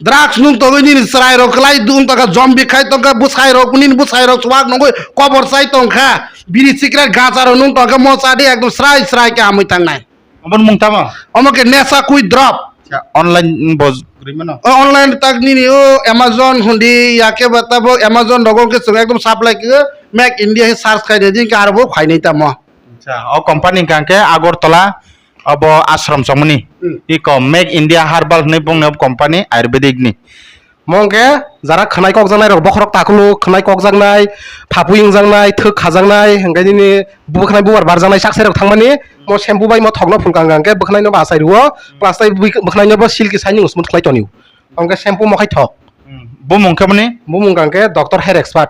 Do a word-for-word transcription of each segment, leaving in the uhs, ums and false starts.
Drugs nung tongwi nini chwrai rok kwlai dung tongkha, zombie khai tongkha, bwsai rok, nini bwsai rok swak nungwi kobor chai tongkha, biri cigarette gacha rok nung tongkha, mo cha di ekdom srai srai khe hamwi thangnai. Omo mung tamo? Omo khe nesa kui drop. Acha, online bo guri mano? O online tak nini o Amazon hundi ya khe ba tabok Amazon rogo khe chwng ekdom supply khe Make India he search khai de din khe aro bo phainai tamo. Acha, o company hwnkha khe Agartala obo ashram chongmani. Hmm. Iko Make India Herbal hwnwi bongni company Ayurvedic ni. Mo hwnkhe jara khwnai kokjaknai rok, bokhorok takulu khwnai kokjaknai, phapui wngjaknai, thwk khajaknai, hwnkhe nini bwkhnai bubar barjaknai, sak sai rok thangmani, mo shampoo bai mo thokno phulka hwnkha hwnkhe bwkhnai no bo achai rwo, plus tai bwkhnai no bo silky shining smooth khlai tonio. Hwnkhe shampoo mo khai thok. Hmm. Bumung khe bini? Bumung hwnkha hwnkhe Doctor Hair Expert.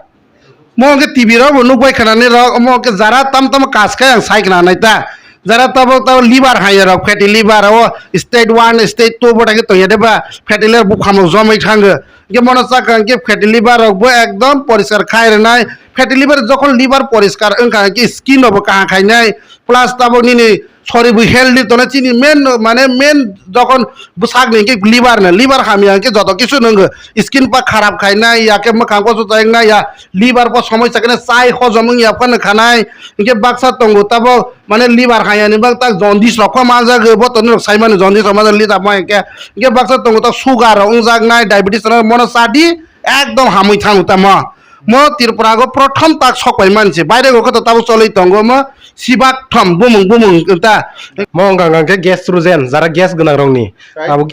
Mo hwnkhe T V rok bo nukbai khnani rok, omo hwnkhe jara tam tamo kas khe ang sai khna nai ta. Jara tabok tabok liver haiya rok, fatty liver o stage one, stage two bo thangkhe tongya de ba, fatty liver bupha mung jomai thango. Hwnkhe mono chakha hwnkhe fatty liver rok bo ekdom poriskar khai rwnai. Fatty liver jokhon liver poriskar wngkha hwnkhe skin rok bo kaham khainai. Plus tabok nini sori bo healthy tongna chini main, mane main jokhon bwsak ni hwnkhe liver no, liver hamya hwnkhe joto kisu nwngo. Skin pa kharap khainai, ya khe mwkhang koso chayaknai, ya liver po somoi chaknai, chai hojom wngya phano khanai. Hwnkhe baksa tongo tabok mane liver hamya ni bak tak jaundice rok pha manjak, bo toni rok saimani jaundice rok manjak liver hamya hwnkhe. Hwnkhe baksa tongo tak sugar rok wngjaknai, diabetes rok mono chadi ekdom hamwi thango tamo. Mo Tripura go prothom tak sok pai manse, baire go khe to tabuk choloi tongo mo sibak thom bumung bumung ta. Mo wngkha hwnkha khe gas rujen, jara gas gwnang rokni. Right. Tabuk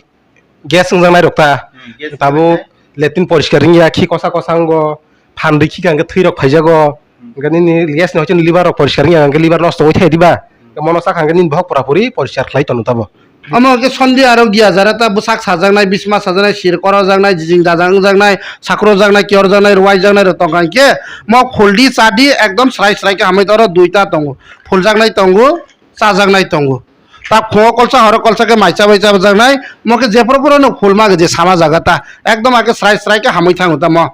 gas wngjaknai rok ta. Hmm, gas tabuk wngjaknai. Latrine poriskar wngya, khi kosa kosa wngo, phan rwi khikha hwnkhe thwi rok phaijago. Hmm. Hwnkhe nini gas ni hoite liver rok poriskar wngya, hwnkhe liver nosto wngwi thai diba? Hmm. Mono chakha hwnkhe nini bohok pura puri poriskar khlai tono tabo. Omo hwnkhe Sondi aro Giya jara ta bwsak sajaknai, bisma sajaknai, sir korojaknai, jijing jajak wngjaknai, sakrojaknai, kiyorjaknai, ruwaijaknai rok tongkha hwnkhe mo phuldi chadi ekdom srai srai khe hamwi toro duita tongo. Phuljaknai tongo, chajaknai tongo. Ta phungo kolsa horo kolsa khe mai chabai chajaknai, mo khe jephru phuru no phulma khe je sama jaga ta ekdom akhe srai srai khe hamwi thango ta mo.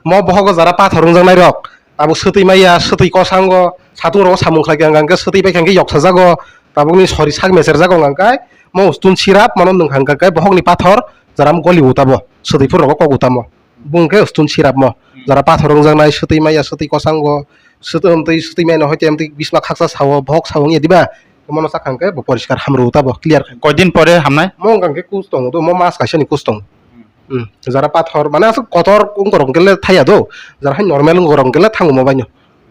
Mo bohogo jara pathor wngjaknai rok. Tabuk swtwi maya, swtwi kosango, satung rogo samung khlai kha hwnkhe swtwi pai kha hwnkhe yoksajago, tabukni sori sak mecherjago hwnkhe mo stun sirap mano nwng kha hwnkhe bohokni pathor jara goli utabo, swtwi phuru rogo kok utamo. Bung khe stun sirapmo, jara pathor wngjaknai, swtwi maya, swtwi kosango, swtwi maya no hoite amtwi bisma khaksa sao, bohok sao wngya diba? Mono chakha hwnkhe bo poriskar hamrw utabo, clear kha. Koidin pore hamnai? Mo wngkha hwnkhe kus tongo do, mo mas kaisa ni kus tongo. Hmm, jara pathor, mane aswk kotor wngkorok hwnkhe le thaiya do, jara hai normal wngkorok hwnkhe le thango mo baino.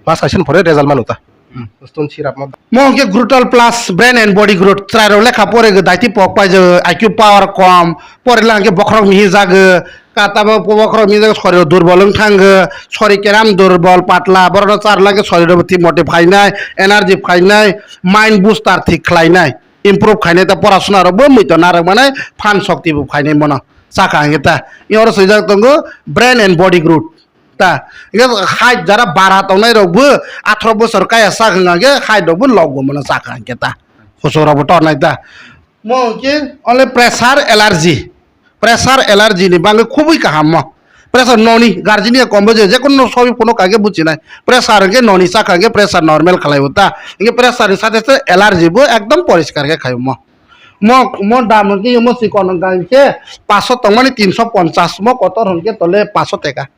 Mas kaisa ni pore result manu ta. Hmm. Stone syrup mo. Mo hwnkhe Grutal plus brain and body growth, chwrai rok lekha pore gw daiti pok pai jagw, I Q power kom, pore lang hwnkhe bokhorok mihi jagw, ka tamo bokhorok mihi jagw, sori rok durbol wng thangw, sori keram durbol patla, borok no char lang hwnkhe sori rok thik mote phainai, energy phainai, mind booster thik khlainai. Improve khainai ta, porasona rok bo muitu narwk manai, phan shokti bo khainai mono chakha hwnkhe ta. Oro swijak tongo brain and body growth ta. Hwnkhe height jara bara tongnai rok bo atharo bosor kaya sak hwnkha hwnkhe height rok bo log bo mono chakha hwnkhe ta. Hosok rok bo tornai ta. Mo hwnkhe only pressure allergy. Pressure allergy ni bagwi khubui kaham mo. Pressure noni guardian ya kombo je, jekono sobi phano kage buchinai. Pressure hwnkhe noni chakha hwnkhe pressure normal khlai o ta. Hwnkhe pressure ni sate se allergy bo ekdom poriskar khe khai o mo. Mo, mo dam hwnkhe mo chikon hwnkha hwnkhe paso tongmani tinso ponchas, mo kotor hwnkhe tole paso teka.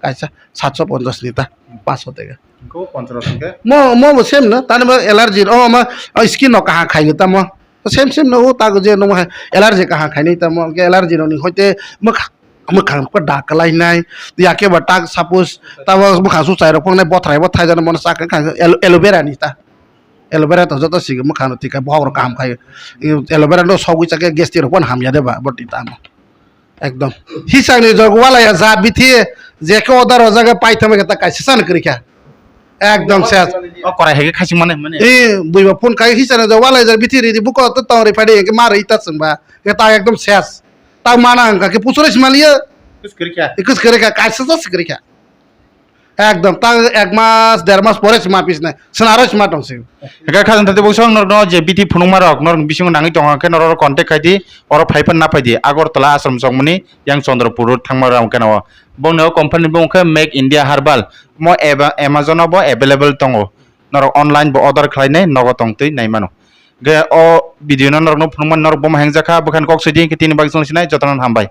Kaisa satso ponchas ni ta, paso teka. Hwnkhe o ponchas hwnkhe? Mo, mo bo same no, tani bo allergy, o ma, o skin no kaham khai o ta mo. Sem sem no o tago je no hai allergy kaham khainai tamo, hwnkhe allergy rok ni hoite mwkha-, mwkhang rok da kwlainai, ya khe ba tak suppose tamo mwkhang su chai rok phungnai bothrai bo thai jani mono chakha kha aloe-, aloe vera ni ta, aloe vera to joto sigi mwkhang rok thik kha, bohok rok kaham khai, aloe vera no sogwi chakhe gastric rok phano hamya de ba bo twi tamo. Ekdom. Hisang ni jok walai ya jat bithi je khe order o jaga paitham khe ta kaisa san kwrwi kha. Ekdom ses. O korai hai khe khaching mane mane. Eh, buiba phone khai hisang ni jok walai jak bithi ridi buko to tong ri phai de ke mar ita sengba. Ke ta ekdom ses. Ta mana ang ka ke pusurai si maliya. Kus kwrwi kha. Kus kwrwi kha, kaisa sa kwrwi kha. Ekdom ta ek mas, der mas pore sima pisne. Senaro sima tong si. Ega khajang tati bukso norno je bithi phunukma rok norok bisingo nangwi tongo khe norok contact khai di, oro phai phan na phai di. Agartala ashram chokmani yang Chandrapur road thangma rang khe no. Bongni o company bong khe Make India Herbal. Mo eba-, Amazon o bo available tongo. Norok online bo order khlai nai nogo tong twi nai mano. Ge o video no norok no phunukma norok bo ma hengjakha bwkhan kok soi di khe tini bagwi chwng sinai jotono hambai.